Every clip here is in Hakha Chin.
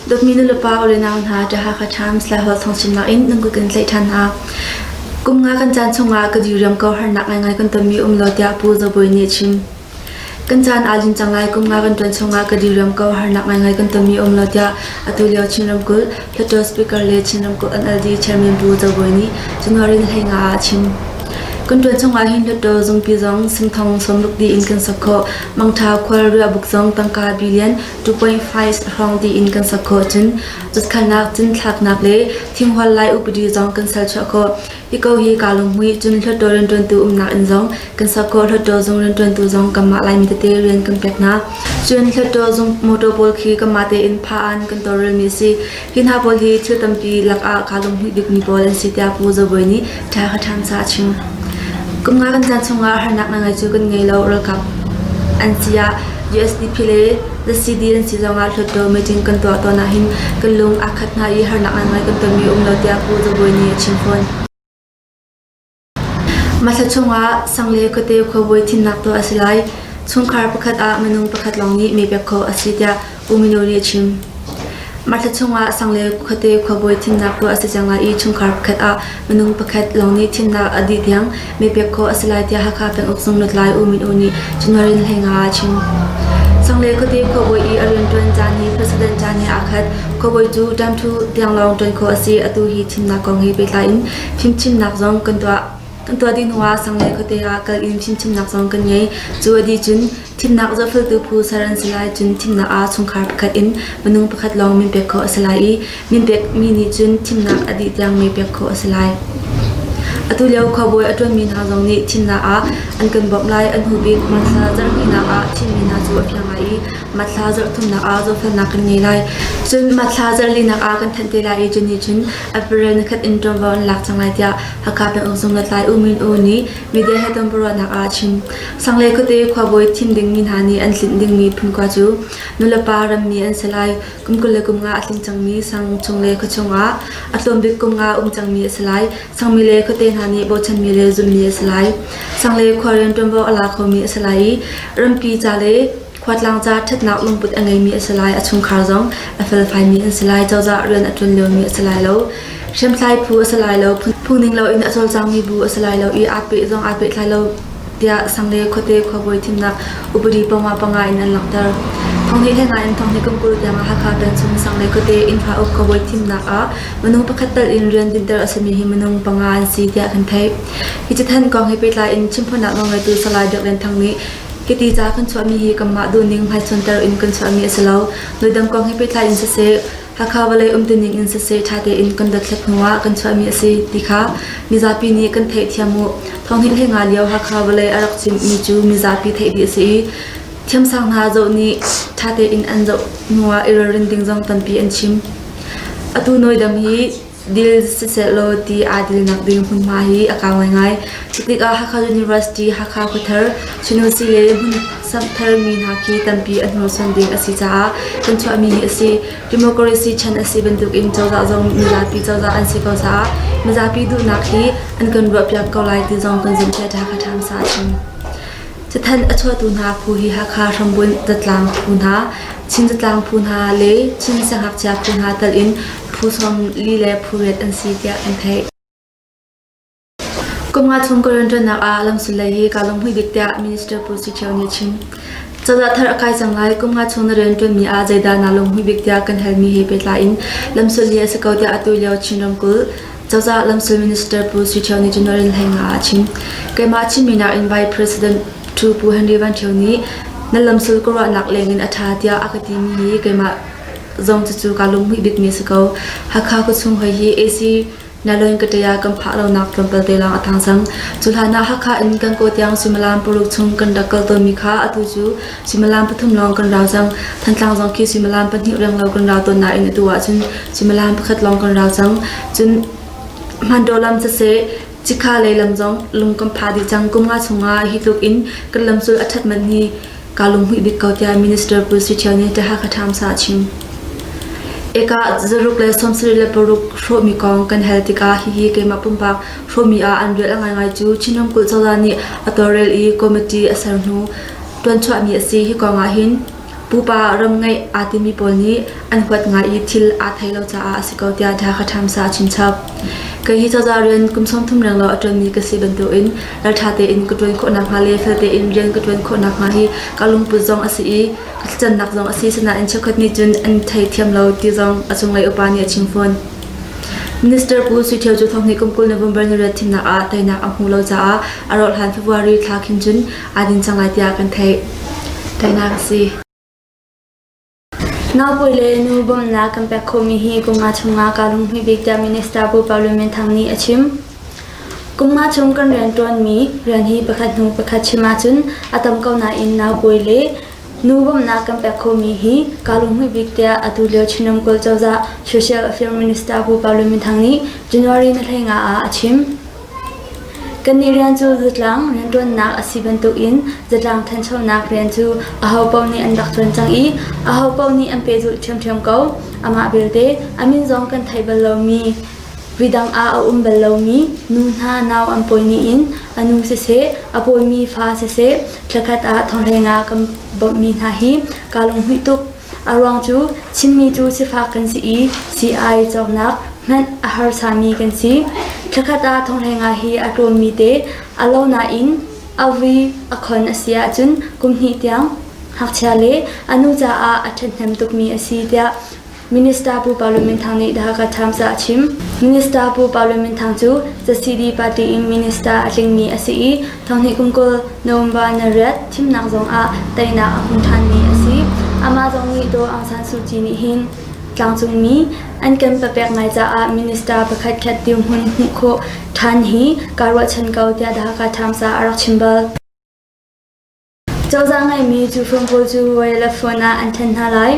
Dawtmi nulepa u le nau hna, The Hakha Times Laiholh thawngchimnak in nan kut kan tlaih ṭhan hna. Kum nga kan caan chungah ka diriam ko harnak ngaingai kan tonmi um lo tiah Pu Zo Bawi nih a chim. Kan caan aa lin cang lai. Kum nga kan ṭuan chungah ka diriam ko harnak ngaingai kan tonmi um lo tiah atu lio Chin ramkulh Hluttaw Speaker le Chin ramkulh NLD Chairman Pu Zo Bawi nih January ni 15 ah a chim. Kan ṭuan chungah hin Hluttaw zungpi zong singthong 60 dih in kan sak khawh. Mangṭha khual riahbuk zong tangka billion 2.5 hrawng dih in kan sak khawh cun zutkhalnak cinthlaknak le thinghual lai upadi zong kan serchuah khawh. Hi ko hi kaa lunghmuih cun Hluttaw rianṭuantu umnak inn zong kan sak khawh. Hluttaw zung rianṭuantu zong kanmah Laimi tete rian kan pek hna. Cun Hluttaw zung motor pawl khi kanmah tein pha an kan tawlrelmi a si. Hi hna pawl hi thil tampi lakah kaa lunghmuih bikmi pawl an si tiah Pu Zo Bawi nih ṭha kha ṭhan sa a chim. Kum nga kan caan chungah harnak ngai cu kan ngei lo. Ralkap an si ah USDP le ZCD an si zongah Hluttaw meeting kan tuah tawn ahhin kan lung aa khat hna i harnak ngaingai kan tonmi um lo tiah Pu Zo Bawi nih a chim fawn. Mahla chungah sang le khuate khuabawi thimnak tuah a si lai. Chungkhar pakhat ah minung pakhat lawng nih mee pek khawh a si tiah U Mino nih a chim. Mahla chungah sang le khuate khuabawi thimnak tuah a si cang lai i chungkhar pakhat ah minung pakhat lawng nih thimnak a dih tiang mee pek khawh a si lai tiah Hakha penguk zung lutlai U Min Oo nih January ni 15 ah a chim. Sang le khuate khuabawi i a rianṭuan caan hi president caan he aa khat. Khuabawi cu term two tiang lawng ṭuan khawh a si. Atu hi thimnak kong he pehtlai in fimchimnak zong kan tuah. Kan tuah dih hnuah sang le khuate ah kal in fimchimnak zong kan ngei. Cu a dih cun thimnak zohfeltu phu ser an si lai. Cun thimnak ah chungkhar pakhat in minung pakhat lawng min pek khawh a si lai i min pekmi nih cun thimnak a dih tiang mee pek khawh a si lai. Atu lio khuabawi a ṭuanmi hna zong nih thimnak ah an kan bawmh lai. An hnu bik Marthla zarhhnihnak ah thimmi hna cu a fiang lai i Matthla zarh thumnak ah zohfelnak kan ngei lai. Cun Matthla zarh linak ah kan thanh te lai i cu nih cun April nikhat in ṭuanvo an lak cang lai tiah Hakha penguk zung lutlai U Min Oo nih media he tonbiaruahnak ah a chim. Sanglei khuate khuabawi thim dingmi hna nih an tlinh dingmi phunkua cu nulepa rammi an si lai. Kum 25 a tling cangmi sang chung le khuachung ah a tlawmbik kum nga um cangmi a si lai. Sangmi le khuate hna nih bochanmi le zummi a si lai. Sanglei khua rian ṭuanvo a la khomi a si lai i rampi ca le Khuatlang ca ṭhatnak lungput a ngeimi a si lai, a chungkhar zong a felfaimi an si lai, cozah rian a ṭuan liomi a si lai lo. Hriamtlai phu a si lai lo, phungning loin a cawlcangmi bu a si lai lo i aa peh zong aa pehtlai lo tiah sang le khuate khuabawi thimnak upadi panga panga in an langhter. Thonghnih hleng in thonghnih kum 20 tiang ah Hakha peng chung sang le khuate innfa uk khuabawi thimnak ah minung pakhat tal in rian dinter a simi hi minung panga an si tiah kan theih. Hi cathanh kong he pehtlai in chimphuannak nawlngeitu Salai Biak Lian Thang nih Hiti ca kan chuahmi hi kanmah duhning hmaichonter in kan chuahmi a si lo. Nuidang kong he pehtlai in siseh, Hakha vawlei umtuning in siseh ṭha tein kan dothlat hnuah kan chuahmi a si ti kha mizapi nih kan theihthiam u. Thonghnih hlei nga lio Hakha vawlei a rak cimmi cu mizapi theih dih a si i thiamsang hna zoh nih ṭha tein an zoh hnuah i ralrin ding zong tampi an chim. Atu Nawidam hi Dil sisehlaw ti aa dilnak ding hmunhma hi a kau ngaingai. Cutikah Hakha University, Hakha Khuathar, Chunusi le hmun samhthar mi hna khi tampi a hnursuan ding a si caah kan chuahmi hi a si. Democracy chan a si bantukin cozah zong mizapi cozah an si ko caah mizapi duhnak hi an kan ruahpiak ko lai ti zong kan zumh tiah Hakha Times ah a chim. Cathanh a chuahtu hna phu hi Hakha hrambunh zatlang phu hna, Chin zatlang phu hna le Chin siangngakchia phu hna tal in phu 40 le phu riat an si tiah kan theih. Kum nga chung ka rianṭuannak ah lamsul lei hi kaa lunghmuih bik tiah Minister Pu Sui Thio nih a chim. Cozah thar a kai cang lai. Kum nga chung na rianṭuanmi ah zeidah naa lunghmuih bik tiah kan halmi he pehtlai in lamsul hi a si ko tiah atu lio Chin ramkulh cozah lamsul Minister Pu Sui Thio nih January 15 ah a chim. Keimah chimmi nakin Vice President Ṭhu Pu Henry Van Thio nih na lamsul ka ruahnak lengin a ṭha tiah a ka timi hi keimah zong cucu kaa lunghmuih bikmi a si ko. Hakha khuachung hoi hi AC Naloin ka ṭia kan phah lonak tlawmpal te lawng a thang cang. Cu hlan ah Hakha in kan kaw tiang suimilam paruk chung kan rak kal tawnmi kha atu cu suimilam pathum lawng kan rau cang. Thantlang zong khi suimilam pahnih renglo kan rau tawn nain atu ahcun suimilam pakhat lawng kan rau cang. Cun Hmantaw lam siseh, Cikha lei lam zong lung kan phah dih cang. Kum nga chungah hi tluk in kan lamsul a ṭhat manh hi kaa lunghmuih bik ko tiah Minister Pu Sui Ṭhio nih The Hakha Times ah a chim. Eka 176 hrawhmi kong kan hal tikah hihi keimah pumpak hrawhmi ah an rial a ngaingai cu Chin ramkulh cozah nih a tawlrel i committee a ser hnu ṭuanchuahmi a si. Hi kong ah hin. Pupa ram ngeih aa timi pawl nih an huat ngai i thil aa thei lo caah a si ko tiah Hakha Times ah a chimchap. Kei hi cozah rian kum 30 renglo a ṭuanmi ka si bantukin ralṭha tein ka ṭuan khawh nakhnga le fel tein rian ka ṭuan khawh nakhnga hi ka lungput zong a si i ka thlacamnak zong a si. Sinain cheukhat nih cun an theithiam lo ti zong a cunglei upa nih a chim fawn. Minister Pu Sui Ṭhio cu thonghnih kum 20 November ni riat thimnak ah teinak a hmu lo caah a rauh hlan February thla khin cun aa din cang lai tiah kan theih. Teinak a si. Naupawi le nu bawmhnak kan pek khawhmi hi kum nga chungah kaa lunghmuih bik tiah Minister Pu Pau Lun Min Thang nih a chim. Kum nga chung kan rianṭuanmi rian hi pakhat hnu pakhat chim ahcun a tam ko nain naupawi le nu bawmhnak kan pek khawhmi hi kaa lunghmuih bik tiah atu lio Chin ramkulh cozah Social Affairs Minister Pu Pau Lun Min Thang nih January ni 15 ah a chim. Kannih rian cu zatlang rianṭuannak a si bantukin zatlang ṭhanchonak rian cu ahopaoh nih an rak ṭuan cang i ahopaoh nih an pehzulh ṭhiamṭhiam ko. Amah belte, a min zong kan theih bal lomi, ridang ah a um bal lomi nu hna nau an pawi ni in a nu siseh, a pawimi fa siseh, thlakhat ah thonghleng ah kan bawmhmi hna hi kaa lunghmuih tuk. A ruang cu Chinmi cu sifak kan si i sii-ai cawknak hmanh a harsami kan si. Thlakhat ah thonghlenga hi a tlawmmi te a lo nain a vui a khon a si ahcun kum hnih tiang ngakchia le a nu caah a ṭhathnem tukmi a si tiah Minister Pu Pau Lun Min Thang nih The Hakha Times ah a chim. Minister Pu Pau Lun Min Thang cu ZCD party in minister a tlingmi a si i thonghnih kum 20 November ni riat thimnak zong ah teinak a hmu ṭhanmi a si. Amah zong nih Daw Aung San Suu Kyi nih hin tlangcungmi an kan papek ngai caah minister pakhat khat dirhmun hmuh khawh ṭhan hi kaa ruahchan ko tiah The Hakha Times ah a rak chim bal. Cozah ngeihmi cu phone pawl cu wireless phone ah an ṭhen hna lai.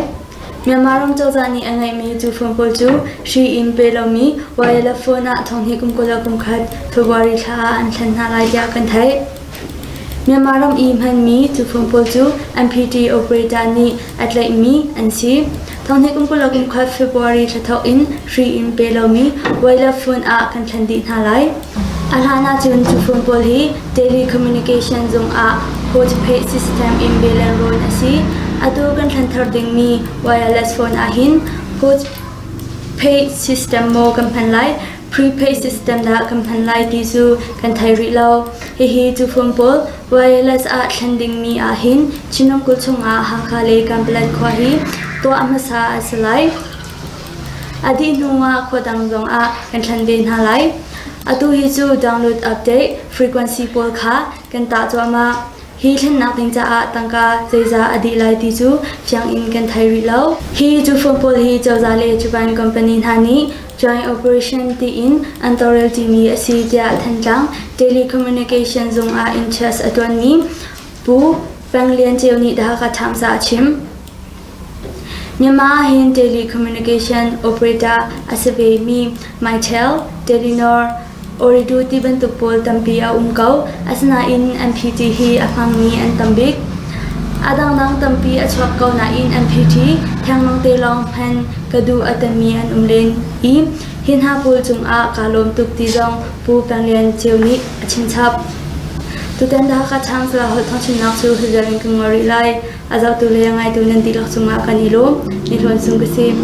Myanmar ram cozah nih a ngeihmi cu phone pawl cu hri in pe lomi wireless phone ah thonghnih kum 21 February thla ah an thlen hna lai tiah kan theih. Myanmar ram i hmanmi cu phone pawl cu MPT operator nih a tlaihmi an si. Thonghnih kum 21 February thla thawk in hri in pe lomi wireless phone ah kan thlen dih hna lai. A hlan ahcun cu phone pawl hi telecommunication zung ah postpaid system in bill and rawn a si. Atu kan thlen thar dingmi wireless phone ahhin postpaid system maw kan hman lai, prepaid system dah kan hman lai ti cu kan thei rih lo. Hihi cu phone pawl wireless ah thlen dingmi ahhin Chin ramkulh chungah Hakha le Kanpalet khua hi tuah hmasa a si lai. A dih hnuah khua dang zongah kan thlen ve hna lai. Atu hi cu download update frequency pawl kha kan tah cuahmah. Hi thlennak ding caah tangka zeizah a dih lai ti cu fiang in kan thei rih lo. Hi cu phone pawl hi cozah le Japan company hna nih joint operation tiin an tawlrel ṭimi a si tiah Thantlang Telecommunication zung ah interest a ṭuanmi Pu Peng Lian Ceu nih The Hakha Times ah a chim. Myanmar ahhin telecommunication operator a si vemi Mytel, Telenor, Ooredoo ti bantuk pawl tampi a um ko. Asinain MPT hi a hmangmi an tam bik. A dangdang tampi a chuak ko nain MPT thengmang te lawng hman ka duh a timi an um len i hi hna pawl cungah kaa lawm tuk ti zong Pu Peng Lian Ceu nih a chimchap. Tutan The Hakha Times holh thawngchimnak cu hi vial in kan ngol rih lai. A zohtu le a ngaitu nan dihlak cungah kan i lawm. Ni Hlawn Sung ka si.